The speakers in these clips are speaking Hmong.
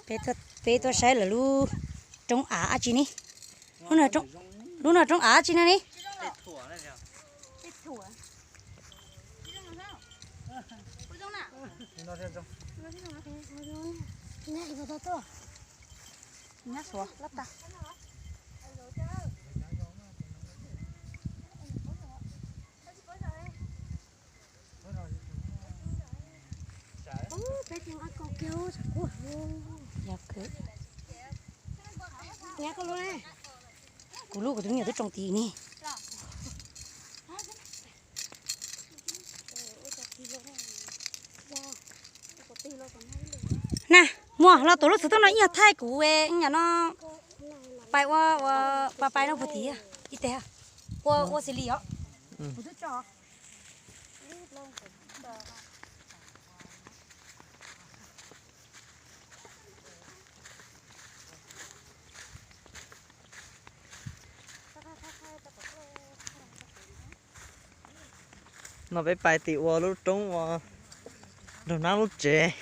Peb tuaj, peb tuaj saib lawv lub roob av dab tsi ne. Lub no roob av dab tsi no ne? Kuv lub kuv tus me nyuam twb tsoo tim ne. Na, muam, los tuav lub xov tooj no ib nyuag thaij kuv, ib nyuag no pais ua, ua, pais pais no puag tid ib teg, ua, ua xws li os. Kuv twb tso. No peb pais tim ua lub roob ua nraug nab lub tsev.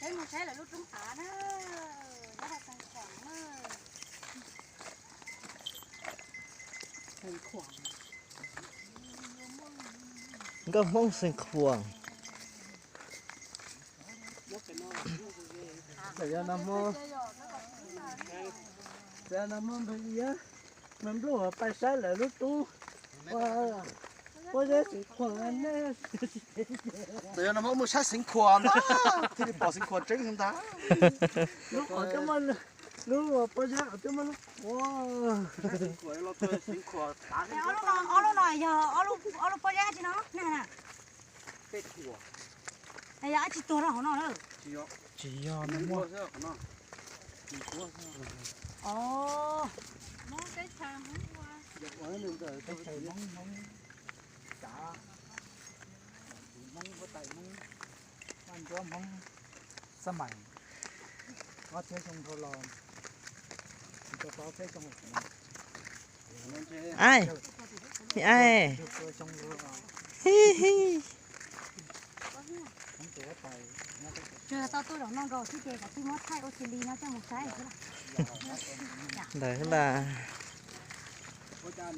Peb mus saib lawv lub roob av na, nyob rau Xeev Khuam na. Nkauj Hmoob Xeev Khuam. Txawm yog nag hmo, txawm yog nag hmo npawg Iab, npawg Npluj pais saib lawv lub roob, pob zeb Xeev Khuam ne. Txawm yog nag hmo mus saib Xeev Khuam ntag, thiaj li pom Xeev Khuam tseeb ntag. Lub qhov coj muaj, lub pob zeb qhov coj muaj lub qhuav. Ob lub no yog ob lub pob zeb dab tsi no? Yog dab tsi tuag rau hauv no lawm? Tsis yog, muaj. Teb chaws Hmoob, Hmoob Xab, Hmoob huab tais Hmoob, Vaj Ntsuab Hmoob Xab Mais, ob txhiab xyoo dhau los, tsis tau tau ob txhiab xyoo. Ai, ai, hi hi. Tsuas tau tuaj zaum no nkaus xwb ces kav tsij muab thaij ua xws li no coj mus saib xwb. Ntawd las. Koj lam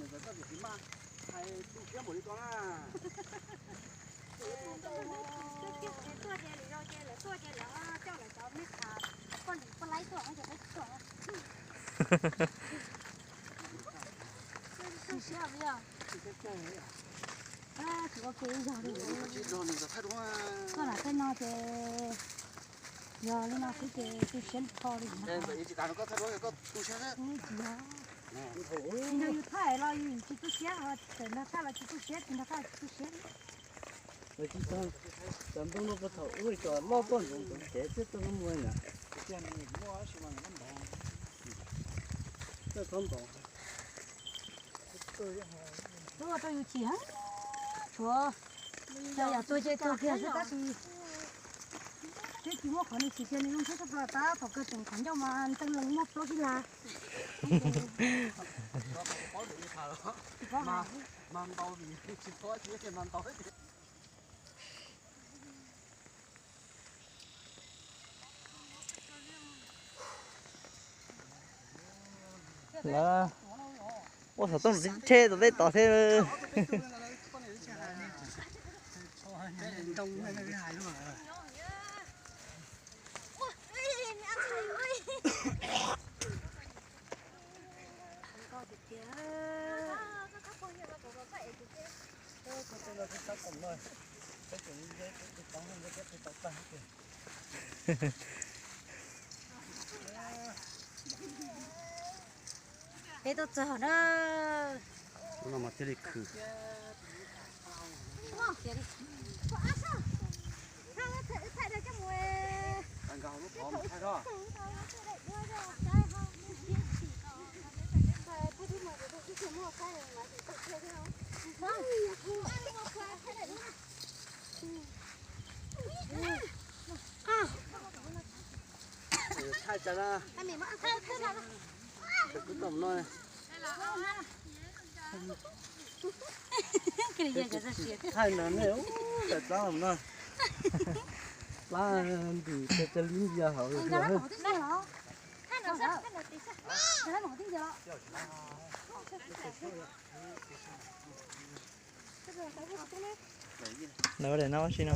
tej no ces yog li no xwb ces tu siab kho li. Tsis yog, yus thaij los yus tsis tu siab, txawm nrog thaij los tsis tu siab, tsis nrog thaij tsis tu siab. Cov ntoo no puag thaum ub cov loj tuaj ntxoov ntxoov kev thiaj tuaj muaj na. Tuaj thoob ntau. Tuaj rau yus chim heev, tshuav yam tuag ces tuag kiag xwb tab sis twb Tsis muaj qhov nws tsis tiag nws zoo siab tshaj plaws tab tom kawg tseem qhov ncauj mas ntees lees muaj plaub tsib lab. Lawv ua xov tooj tib rhe tom tej tod thiab. Peb tuaj txog na. Ub, no mas thiaj li khwv. Thaij tsam na. Thaij no ne, thaij plab no. Plab ntim cag cag li ntsia hauv. Lawv ua daim no ua si no.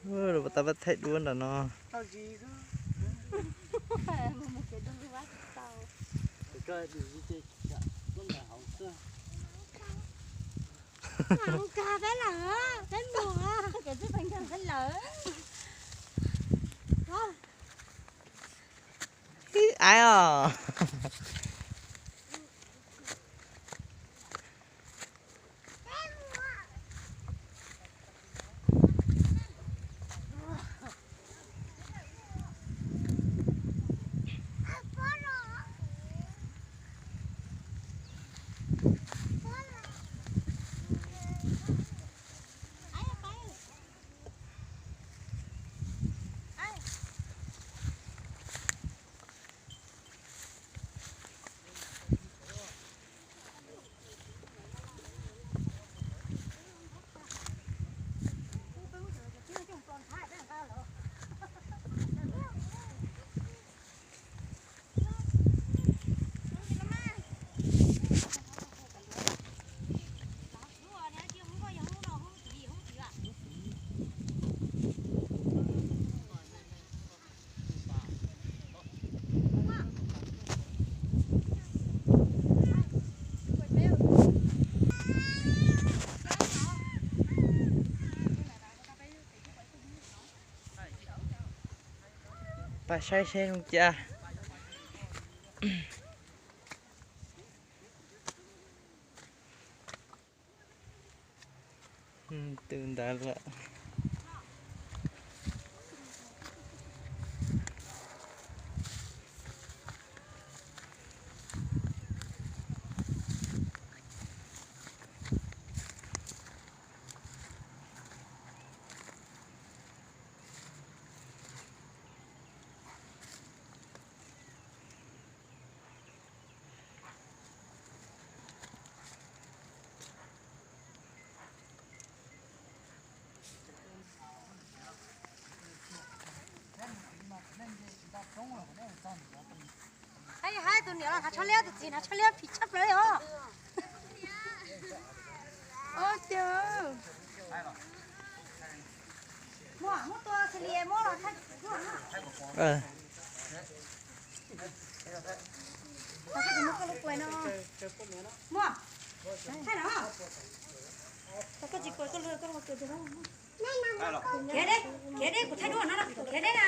Lawv puas tau pab thaij duab nram no. Ib aiv os. Pab saib seb zoo cas. Tw ntawd lawm. Hais tus niam los hnav tsho liab, tus txiv hnav tsho liab phim tshaj plaws li os. Muaj, muab tua xws li muab los thaij. Muaj, thaij no. Thaum koj tsis kuv koj lug koj ua kiag no. Khiav deb, khiav deb, kuv thaij duab no, khiav deb na.